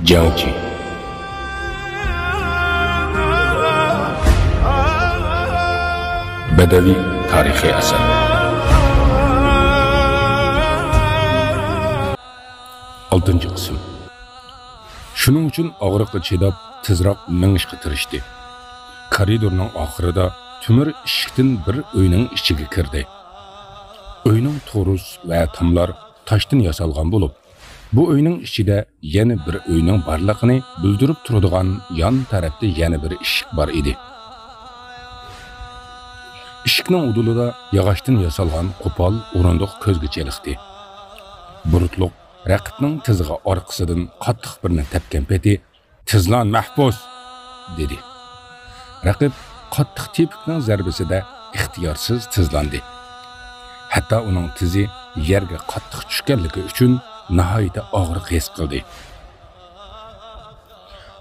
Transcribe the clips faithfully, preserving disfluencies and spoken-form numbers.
جياڭجى. بەدەۋىي تارىخىي ئەسەر. ئالتىنچى قىسىم. شۇنىڭ ئۈچۈن ئاغرىققا چىداپ، تېزراق مېڭىشقا تىرىشتى. كارىدورنىڭ ئاخىرىدا تۆمۈر ئىشىكتىن بىر ئۆينىڭ ئىچىگە كىردى. ئۆينىڭ تورۇس ۋە تاملار تاشتىن ياسالغان بولۇپ، بۇ ئۆينىڭ ئىچىدە يەنە بىر ئۆينىڭ بارلىقىنى بىلدۈرۈپ تۇرىدىغان يان تەرەپتە يەنە بىر ئىشىك بار ئىدى. ئىشىكنىڭ ئۇدۇلىدا ياغاچتىن ياسالغان قوپال ئورۇندۇق كۆزگە چېلىقتى. بۇرۇتلۇق رەقىبنىڭ تىزىغا ئارقىسىدىن قاتتىق بىرنى تەپكەن پېتى، «تىزلان، مەھبۇس!» دېدى. رەقىب قاتتىق تېپىكنىڭ زەربىسىدە ئىختىيارسىز تىزلاندى. ھەتتا ئۇنىڭ تىزى يەرگە قاتتىق چۈشكەنلىكى ئۈچۈن ناھايىتى ئاغرىق ھېس قىلدى.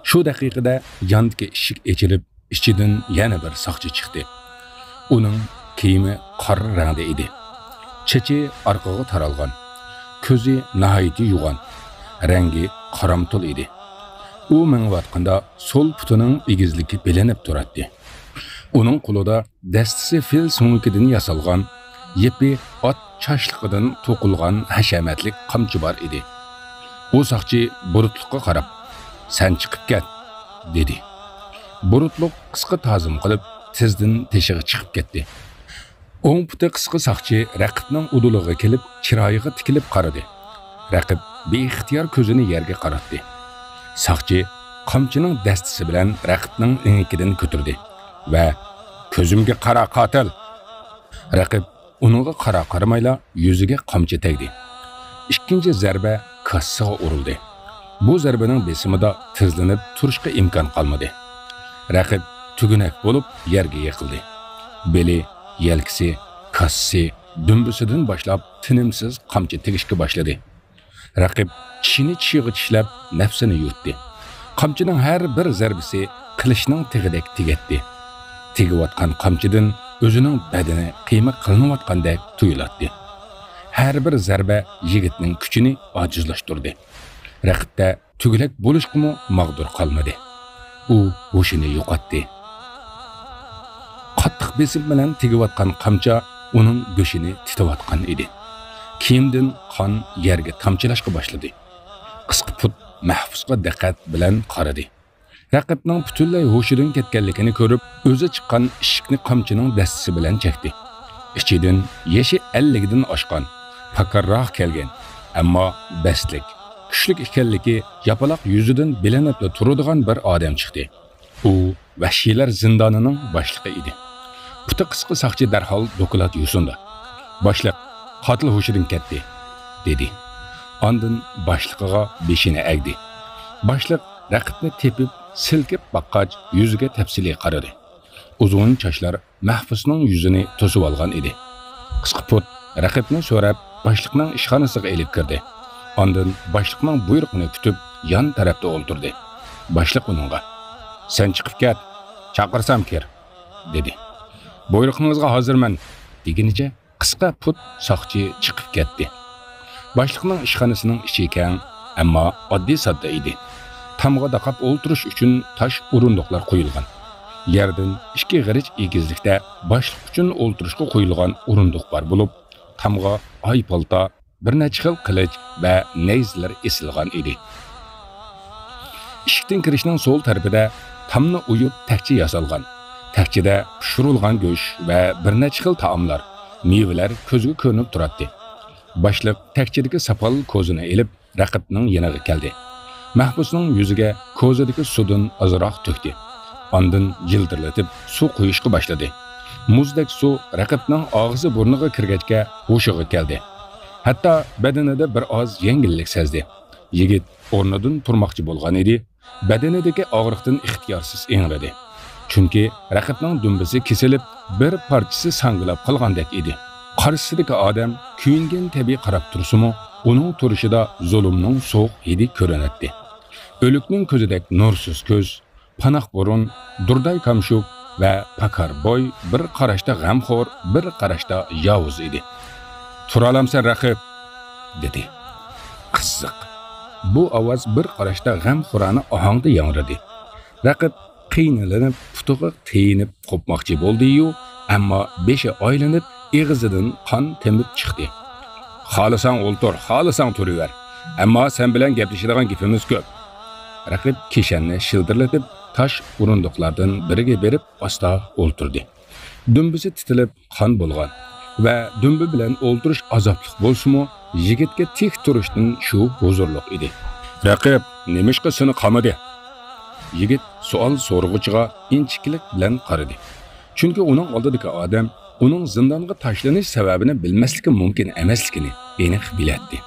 شۇ دەقىقىدە ياندىكى ئىشىك ئېچىلىپ، ئىچىدىن يەنە بىر ساقچى چىقتى. ئۇنىڭ كىيىمى قارا رەڭدە ئىدى. چېچى ئارقىغا تارالغان. كۆزى ناھايىتى يوغان. رەڭگى قارامتۇل ئىدى. ئۇ مېڭىۋاتقاندا سول پۇتىنىڭ ئېگىزلىكى بىلىنىپ تۇراتتى. ئۇنىڭ قولىدا دەستىسى فىل سۆڭىكىدىن ياسالغان، يىپى ئات چاچلىقىدىن توقۇلغان ھەشەمەتلىك قامچا بار ئىدى. ئۇ ساقچى بۇرۇتلۇققا قاراپ، «سەن چىقىپ كەت!» دېدى. بۇرۇتلۇق قىسقا تازىم قىلىپ، تېزدىن تېشىغا چىقىپ كەتتى. ئوڭ پۇتى قىسقا ساقچى رەقىبنىڭ ئۇدۇلىغا كېلىپ، چىرايىغا تىكىلىپ قارىدى. رەقىب بىئىختىيار كۆزىنى يەرگە قاراتتى. ساقچى قامچىنىڭ دەستىسى بىلەن رەقىبنىڭ ئېڭىكىدىن كۆتۈردى ۋە «كۆزۈمگە قارا، قاتىل!» رەقىب ئۇنىڭغا قارا-قارىمايلا يۈزىگە قامچا تەگدى. ئىككىنچى زەربە كاسىسىغا ئۇرۇلدى. بۇ زەربىنىڭ بېسىمىدا تىزلىنىپ تۇرۇشقا ئىمكان قالمىدى. رەقىب تۈگىنەك بولۇپ يەرگە يىقىلدى. بېلى، يەلكىسى، كاسىسى، دۈمبىسىدىن باشلاپ تىنىمسىز قامچا تېگىشكە باشلىدى. رەقىب چىشىنى چىشىغا چىشلەپ، نەپسىنى يۇتتى. قامچىنىڭ ھەر بىر زەربىسى قىلىچنىڭ تېغىدەك تېگەتتى. تېگىۋاتقان قامچىدىن ئۆزىنىڭ بەدىنى قىيما قىلىنىۋاتقاندەك تۇيۇلاتتى. ھەر بىر زەربە يىگىتنىڭ كۈچىنى ئاجىزلاشتۇردى. رەقىبتە تۈگىلەك بولۇشقىمۇ ماغدۇر قالمىدى. ئۇ ھوشىنى يوقاتتى. قاتتىق بېسىم بىلەن تېگىۋاتقان قامچا ئۇنىڭ گۆشىنى تىتىۋاتقان ئىدى. كىيىمدىن قان يەرگە تامچىلاشقا باشلىدى. قىسقا پۇت مەھبۇسقا دىققەت بىلەن قارىدى. رەقىبنىڭ پۈتۈنلەي ھوشىدىن كەتكەنلىكىنى كۆرۈپ، ئۆزى چىققان ئىشىكنى قامچىنىڭ دەستىسى بىلەن چەكتى. ئىچىدىن يېشى ئەللىكتىن ئاشقان، پاكارراق كەلگەن، ئەمما بەستلىك، كۈچلۈك ئىكەنلىكى ياپىلاق يۈزىدىن بىلىنىپلا تۇرىدىغان بىر ئادەم چىقتى. ئۇ ۋەھشىيلەر زىندانىنىڭ باشلىقى ئىدى. پۇتى قىسقا ساقچى دەرھال دوكلات يوسۇندى. «باشلىق، قاتىل ھوشىدىن كەتتى!» دېدى. ئاندىن باشلىقىغا بېشىنى ئەگدى. باشلىق رەقىبنى تېپىپ، سىلكىپ باققاچ، يۈزىگە تەپسىلىي قارىدى. ئۇزۇن چاچلار مەھبۇسنىڭ يۈزىنى توسۇۋالغان ئىدى. قىسقا پۇت رەقىبنى سۆرەپ، باشلىقنىڭ ئىشخانىسىغا ئېلىپ كىردى. ئاندىن باشلىقنىڭ بۇيرۇقىنى كۈتۈپ، يان تەرەپتە ئولتۇردى. باشلىق ئۇنىڭغا، «سەن چىقىپ كەت، چاقىرسام كىر» دېدى. «بۇيرۇقىڭىزغا ھازىرمەن» دېگىنىچە، قىسقا پۇت ساقچى چىقىپ كەتتى. باشلىقنىڭ ئىشخانىسىنىڭ ئىچى كەڭ، ئەمما ئاددىي-ساددا ئىدى. تامغا داقاپ ئولتۇرۇش ئۈچۈن تاش ئورۇندۇقلار قويۇلغان. يەردىن ئىككى غېرىچ ئېگىزلىكتە باشلىق ئۈچۈن ئولتۇرۇشقا قويۇلغان ئورۇندۇق بار بولۇپ، تامغا ئاي پالتا، بىر نەچچە خىل قىلىچ ۋە نەيزىلەر ئېسىلغان ئىدى. ئىشىكتىن كىرىشنىڭ سول تەرىپىدە تامنى ئويۇپ تەكچە ياسالغان. تەكچىدە پىشۇرۇلغان گۆش ۋە بىر نەچچە خىل تائاملار، مېۋىلەر كۆزگە كۆرۈنۈپ تۇراتتى. باشلىق تەكچىدىكى ساپال كوزىنى ئېلىپ، رەقىبنىڭ يېنىغا كەلدى. مەھبۇسنىڭ يۈزىگە كوزىدىكى سۇدىن ئازراق تۆكتى. ئاندىن جىلدىرلىتىپ سۇ قۇيۇشقا باشلىدى. مۇزدەك سۇ رەقىبنىڭ ئاغزى-بۇرنىغا كىرگەچكە ھوشىغا كەلدى. ھەتتا بەدىنىدە بىر ئاز يەڭگىللىك سەزدى. يىگىت ئورنىدىن تۇرماقچى بولغان ئىدى، بەدىنىدىكى ئاغرىقتىن ئىختىيارسىز ئىڭرىدى. چۈنكى رەقىبنىڭ دۈمبىسى كېسىلىپ، بىر پارچىسى ساڭگىلاپ قالغاندەك ئىدى. قارشىسىدىكى ئادەم كۆيۈنگەن كەبى قاراپ تۇرسىمۇ، ئۇنىڭ تۇرۇشىدا زۇلۇمنىڭ سوغۇق ھىدى كۆرۈنەتتى. ئۆلۈكنىڭ كۆزىدەك نۇرسىز كۆز، پاناق بۇرۇن، دۇرداي كامشۇك ۋە پاكار بوي بىر قاراشتا غەمخور، بىر قاراشتا ياۋۇز ئىدى. «تۇرالامسەن، رەقىب؟» دېدى. «قىزىق، بۇ ئاۋاز بىر قاراشتا غەمخورانە ئاھاڭدا ياڭرىدى. رەقىب قىينىلىنىپ، پۇتىغا تېيىنىپ قوپماقچى بولدى-يۇ، ئەمما بېشى ئايلىنىپ، ئېغىزىدىن قان تېمىپ چىقتى. «خالىساڭ ئولتۇر، خالىساڭ تۇرۇۋەر. ئەمما سەن بىلەن گەپلىشىدىغان گېپىمىز كۆپ.» رەقىب كىشەننى شىلدىرلىتىپ، تاش ئورۇندۇقلاردىن بىرىگە بېرىپ ئاستا ئولتۇردى. دۈمبىسى تىتىلىپ قان بولغان ۋە دۈمبە بىلەن ئولتۇرۇش ئازابلىق بولسىمۇ، يىگىتكە تىك تۇرۇشتىن شۇ ھۇزۇرلۇق ئىدى. «رەقىب، نېمىشقا سېنى قامىدى؟» يىگىت سوئال سورىغۇچىغا ئىنچىكىلىك بىلەن قارىدى. چۈنكى ئۇنىڭ ئالدىدىكى ئادەم ئۇنىڭ زىندانغا تاشلىنىش سەۋەبىنى بىلمەسلىكى مۇمكىن ئەمەسلىكىنى ئېنىق بىلەتتى.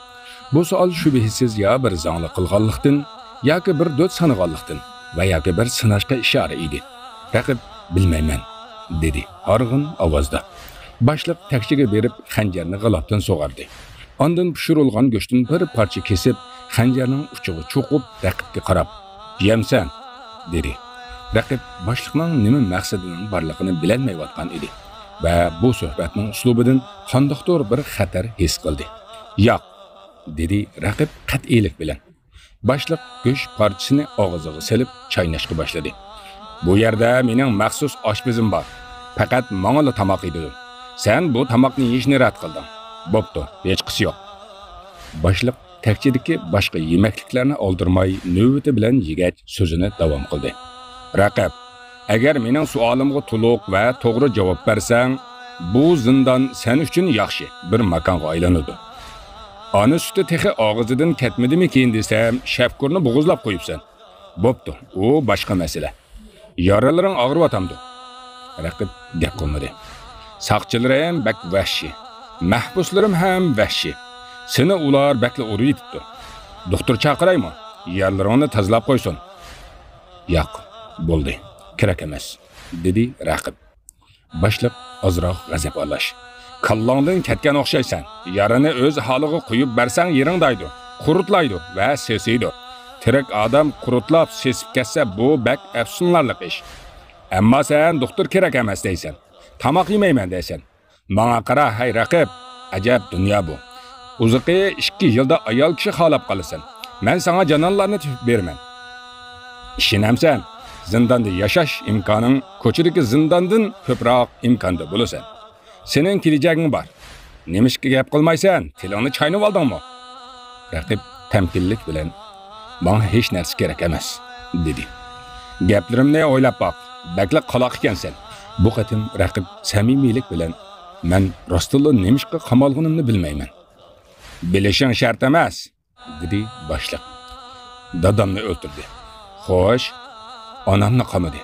بۇ سوئال شۈبھىسىز يا بىر زاڭلىق قىلغانلىقتىن، ياكى بىر دۆت سانىغانلىقتىن ۋە ياكى بىر سىناشقا ئىشارە ئىدى. رەقىب: «بىلمەيمەن»، دېدى ھارغىن ئاۋازدا. باشلىق تەكچىگە بېرىپ، خەنجەرنى غىلاپتىن سۇغاردى. ئاندىن پىشۇرۇلغان گۆشتىن بىر پارچە كېسىپ، خەنجەرنىڭ ئۇچىغا چوقۇپ، رەقىبكە قاراپ: «يەمسەن؟» دېدى. رەقىب باشلىقنىڭ نېمە مەقسىتىنىڭ بارلىقىنى بىلەلمەيۋاتقان ئىدى ۋە بۇ سۆھبەتنىڭ ئۇسلۇبىدىن قانداقتۇر بىر خەتەر ھېس قىلدى. «ياق»، دېدى رەقىب قەتئىيلىك بىلەن. باشلىق گۆش پارچىسىنى ئاغزىغا سېلىپ چايناشقا باشلىدى. «بۇ يەردە مېنىڭ مەخسۇس ئاشپىزىم بار. پەقەت ماڭىلا تاماق يېدۈرىدۇ. سەن بۇ تاماقنى يېيىشنى رەت قىلدىڭ. بوپتۇ، ھېچقىسى يوق.» باشلىق تەكچىدىكى باشقا يېمەكلىكلەرنى ئالدىرىماي، نۆۋىتى بىلەن يېگەچ سۆزىنى داۋام قىلدى. «رەقىب، ئەگەر مېنىڭ سوئالىمغا تولۇق ۋە توغرا جاۋاب بەرسەڭ، بۇ زىندان سەن ئۈچۈن ياخشى بىر ماكانغا ئايلىنىدۇ. ئانا سۈتى تېخى ئاغزىدىن كەتمىدىمىكىن دېسەم، شەپكۈرنى بوغۇزلاپ قويۇپسەن. بوپتۇ، ئۇ باشقا مەسىلە. يارىلىرىڭ ئاغرىۋاتامدۇ؟» رەقىب گەپ قىلمىدى. «ساقچىلىرىم بەك ۋەھشىي. مەھبۇسلىرىم ھەم ۋەھشىي. سېنى ئۇلار بەكلا ئۇرۇۋېتىپتۇ. دوختۇر چاقىرايمۇ؟ يارىلىرىڭنى تازىلاپ قويسۇن.» «ياق، بولدى. كېرەك ئەمەس.» دېدى رەقىب. باشلىق ئازراق غەزەپ ئالاش: «كاللاڭدىن كەتكەن ئوخشايسەن. يارىنى ئۆز ھالىغا قويۇپ بەرسەڭ يىرىڭدايدۇ، قۇرۇتلايدۇ ۋە سېسىيدۇ. تىرىك ئادەم قۇرۇتلاپ سېسىپ كەتسە، بۇ بەك ئەپسۇسلىنارلىق ئىش. ئەمما سەن دوختۇر كېرەك ئەمەس دەيسەن. تاماق يېمەيمەن دەيسەن. ماڭا قارا، ھەي رەقىب! ئەجەب دۇنيا بۇ. ئۇزىقى ئىككى يىلدا ئايال كىشى خالاپ قالىسەن. مەن ساڭا جانانلارنى تېپىپ بېرىمەن. ئىشىنەمسەن؟ زىنداندا ياشاش ئىمكانىڭ كوچىدىكى زىنداندىن كۆپرەك ئىمكاندا بولىسەن. سېنىڭ كېلىچەكىڭ بار. نېمىشقا گەپ قىلمايسەن؟ تىلىڭنى چاينىۋالدىڭمۇ؟» رەقىب تەمكىنلىك بىلەن: «ماڭا ھېچ نەرسە كېرەك ئەمەس»، دېدى. «گەپلىرىمنى ئويلاپ باق، بەكلا قالاق ئىكەنسەن.» بۇ قېتىم رەقىب سەمىمىيلىك بىلەن: «مەن راستتىنلا نېمىشقا قامالغىنىمنى بىلمەيمەن.» «بىلىشىڭ شەرت ئەمەس.» دېدى باشلىق. «دادامنى ئۆلتۈردى.» «خوش، ئانامنى قامىدى.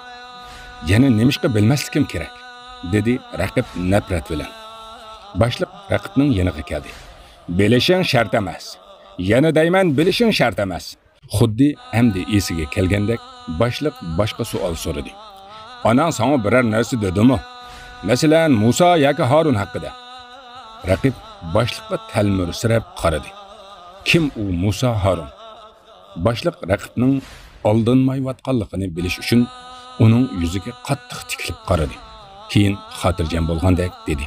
يەنە نېمىشقا بىلمەسلىكىم كېرەك؟» دېدى رەقىب نەپرەت بىلەن. باشلىق رەقىبنىڭ يېنىغا كەلدى. «بىلىشىڭ شەرت ئەمەس. يەنە دەيمەن، بىلىشىڭ شەرت ئەمەس.» خۇددى ئەمدى ئېسىگە كەلگەندەك، باشلىق باشقا سوئال سورىدى. «ئاناڭ ساڭا بىرەر نەرسە دېدىمۇ؟ مەسىلەن، مۇسا ياكى ھارۇن ھەققىدە؟» رەقىب باشلىققا تەلمۈرسىرەپ قارىدى. كىم ئۇ مۇسا، ھارۇن؟ باشلىق رەقىبنىڭ ئالدانمايۋاتقانلىقىنى بىلىش ئۈچۈن ئۇنىڭ يۈزىگە قاتتىق تىكىلىپ قارىدى. كېيىن خاتىرجەم بولغاندەك دېدى: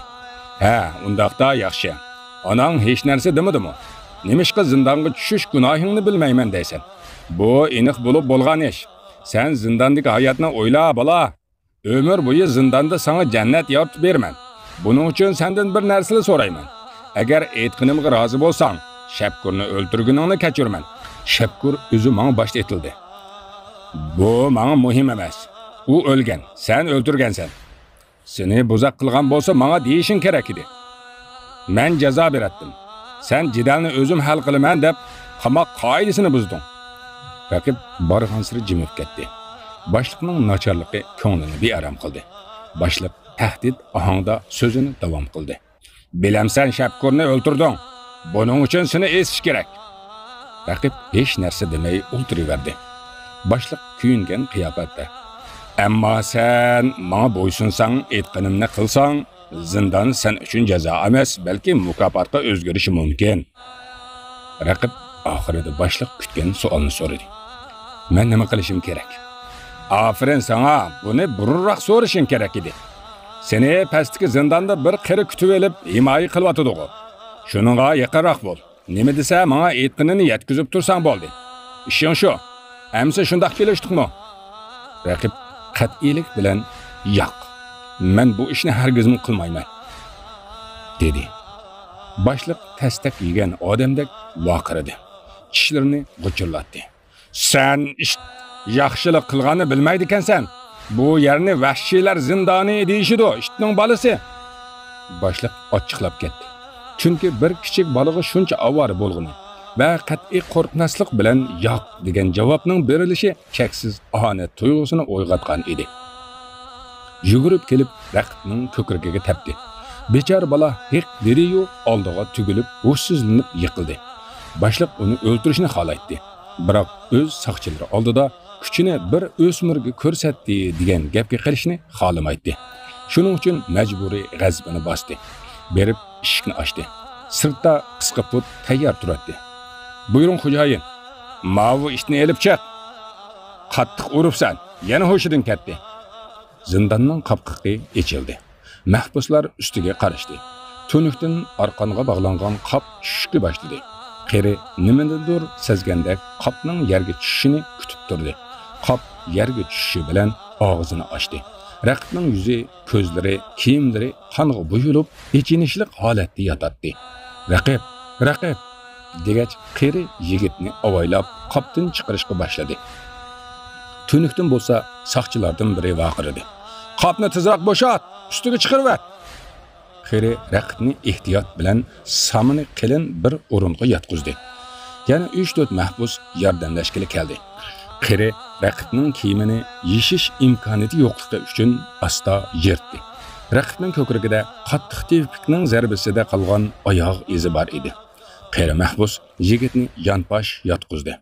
«ھە، ئۇنداقتا ياخشى. ئاناڭ ھېچ نەرسە دېمىدىمۇ؟ نېمىشقا زىندانغا چۈشۈش گۇناھىڭنى بىلمەيمەن دەيسەن؟ بۇ ئېنىق بولۇپ بولغان ئىش. سەن زىنداندىكى ھاياتنى ئويلا، بالا. ئۆمۈر بويى زىنداندا ساڭا جەننەت يارىتىپ بېرىمەن. بۇنىڭ ئۈچۈن سەندىن بىر نەرسىلا سورايمەن. ئەگەر ئېيتقىنىمغا رازى بولساڭ، شەپكۈرنى ئۆلتۈرگىنىڭنى كەچۈرىمەن.» «شەپكۈر ئۆزى ماڭا باش ئېتىلدى.» «بۇ ماڭا مۇھىم ئەمەس. ئۇ ئۆلگەن، سەن ئۆلتۈرگەنسەن. سېنى بوزەك قىلغان بولسا، ماڭا دېيىشىڭ كېرەك ئىدى. مەن جازا بېرەتتىم. سەن جېدەلنى ئۆزۈم ھەل قىلىمەن دەپ، قاماق قائىدىسىنى بۇزدۇڭ.» رەقىب بارغانسېرى جىمىپ كەتتى. باشلىقنىڭ ناچارلىقى كۆڭلىنى بىئارام قىلدى. باشلىق تەھدىت ئاھاڭدا سۆزىنى داۋام قىلدى. «بىلەمسەن، شەپكۈرنى ئۆلتۈردۈڭ. بۇنىڭ ئۈچۈن سېنى ئېسىش كېرەك.» رەقىب ھېچ نەرسە دېمەي ئولتۇرۇۋەردى. باشلىق كۆيۈنگەن قىياپەتتە: «ئەمما سەن ماڭا بويسۇنساڭ، ئېيتقىنىمنى قىلساڭ، زىندان سەن ئۈچۈن جازا ئەمەس، بەلكى مۇكاپاتقا ئۆزگىرىشى مۇمكىن.» رەقىب ئاخىرىدا باشلىق كۈتكەن سوئالنى سورىدى. «مەن نېمە قىلىشىم كېرەك؟» «ئاپىرىن ساڭا، بۇنى بۇرۇنراق سورىشىڭ كېرەك ئىدى. سېنى پەستىكى زىنداندا بىر قېرى كۈتۈۋېلىپ ھىمايە قىلىۋاتىدىغۇ. شۇنىڭغا يېقىنراق بول.» نېمە دېسە، ماڭا ئېيتقىنىنى يەتكۈزۈپ تۇرساڭ بولدى. ئىشىڭ شۇ. ئەمسە شۇنداق كېلىشتۇقمۇ؟ رەقىب قەتئىيلىك بىلەن، ياق، مەن بۇ ئىشنى ھەرگىزمۇ قىلمايمەن، دېدى. باشلىق تەستەك يېگەن ئادەمدەك ۋارقىرىدى. چىشلىرىنى غۇچۇرلاتتى. سەن ئىت، ياخشىلىق قىلغاننى بىلمەيدىكەنسەن. بۇ يەرنى ۋەھشىيلەر زىندانى دېيىشىدۇ، ئىتنىڭ بالىسى. باشلىق ئاچچىقلاپ كەتتى. چۈنكى بىر كىچىك بالىغا شۇنچە ئاۋارە بولغىنى ۋە قەتئىي قورقماسلىق بىلەن ياق دېگەن جاۋابنىڭ بېرىلىشى چەكسىز ئاھانەت تۇيغۇسىنى ئويغاتقان ئىدى. يۈگۈرۈپ كېلىپ رەقىبنىڭ كۆكرىكىگە تەپتى. بىچارە بالا ھىق دېدىيۇ ئالدىغا تۈگۈلۈپ ھوشسىزلىنىپ يىقىلدى. باشلىق ئۇنى ئۆلتۈرۈشنى خالايتتى. بىراق ئۆز ساقچىلىرى ئالدىدا كۈچىنى بىر ئۆسمۈرگە كۆرسەتتى دېگەن گەپكە قېلىشنى خالىمايتتى. شۇنىڭ ئۈچۈن مەجبۇرىي غەزىپىنى باستى. بېرىپ ئىشىكنى ئاچتى. سىرتتا قىسقا پۇت تەييار تۇراتتى. بۇيرۇڭ خوجايىن، ماۋۇ ئىتنى ئېلىپ چىق. قاتتىق ئۇرۇپسەن، يەنە ھوشىدىن كەتتى. زىنداننىڭ قاپقىقى ئېچىلدى. مەھبۇسلار ئۈستىگە قارىشتى. تۈنۈكتىن ئارقانغا باغلانغان قاپ چۈشۈشكە باشلىدى. قېرى نېمىنىدۇر سەزگەندەك قاپنىڭ يەرگە چۈشۈشىنى كۈتۈپ تۇردى. قاپ يەرگە چۈشۈشى بىلەن ئاغزىنى ئاچتى. رەقىبنىڭ يۈزى، كۆزلىرى، كىيىملىرى قانغا بويىلىپ، ئېچىنىشلىق ھالەتتە ياتاتتى. رەقىب، رەقىب! دېگەچ، قېرى يىگىتنى ئاۋايلاپ، قاپتىن چىقىرىشقا باشلىدى. تۈنۈكتىن بولسا ساقچىلاردىن بىرى ۋارقىرىدى. قاپنى تېزراق بوشات! ئۈستىگە چىقىرىۋەت! قېرى رەقىبنى ئېھتىيات بىلەن سامىنى قېلىن بىر ئورۇنغا ياتقۇزدى. يەنە ئۈچ-تۆت مەھبۇس ياردەملەشكىلى كەلدى. قېرى رەقىبنىڭ كىيىمىنى يېشىش ئىمكانىيىتى يوقلۇقى ئۈچۈن ئاستا يىرتتى. رەقىبنىڭ كۆكرىكىدە قاتتىق تېۋىپىكنىڭ زەربىسىدە قالغان ئاياغ ئىزى بار ئىدى. قېرى مەھبۇس يىگىتنى يانپاش ياتقۇزدى.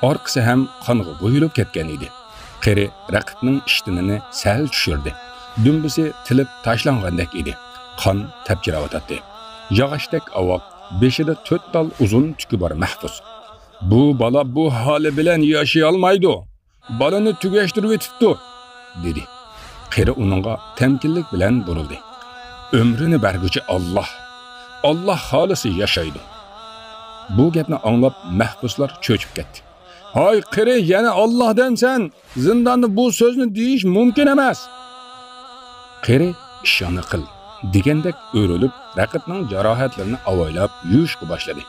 ئارقىسى ھەم قانغا بويىلىپ كەتكەن ئىدى. قېرى رەقىبنىڭ ئىشتىنىنى سەل چۈشۈردى. دۈمبىسى تىلىپ تاشلانغاندەك ئىدى. قان تەپچىرەۋاتاتتى. ياغاچتەك ئاۋاق، بېشىدا تۆت تال ئۇزۇن تۈكى بار مەھبۇس. بۇ بالا بۇ ھالى بىلەن ياشىيالمايدۇ. بالىنى تۈگەشتۈرۈۋېتىپتۇ، دېدى. قېرى ئۇنىڭغا تەمكىنلىك بىلەن بۇرۇلدى. ئۆمرىنى بەرگۈچى ئاللاھ. ئاللاھ خالىسا ياشايدۇ. بۇ گەپنى ئاڭلاپ مەھبۇسلار چۆچۈپ كەتتى. ھاي قېرى، يەنە ئاللاھ دەمسەن؟ زىنداندا بۇ سۆزنى دېيىش مۇمكىن ئەمەس. قېرى ئىشىڭنى قىل، دېگەندەك ئۆرۈلۈپ، رەقىبنىڭ جاراھەتلىرىنى ئاۋايلاپ يۇيۇشقا باشلىدى.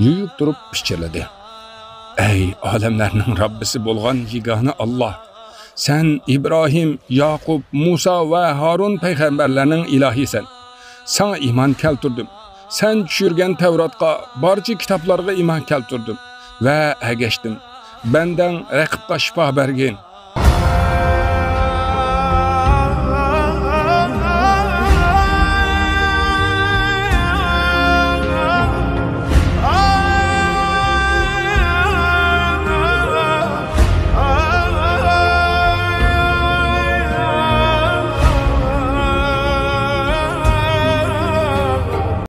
يۇيۇپ تۇرۇپ پىچىرلىدى. ئەي ئالەملەرنىڭ رەببىسى بولغان يېگانە ئاللاھ! سەن ئىبراھىم، ياقۇپ، مۇسا ۋە ھارۇن پەيغەمبەرلەرنىڭ ئىلاھىسەن. ساڭا ئىمان كەلتۈردۈم. سەن چۈشۈرگەن تەۋراتقا، بارچە كىتابلارغا ئىمان كەلتۈردۈم ۋە ئەگەشتىم. بەندەڭ رەقىبقا شىپا بەرگىن.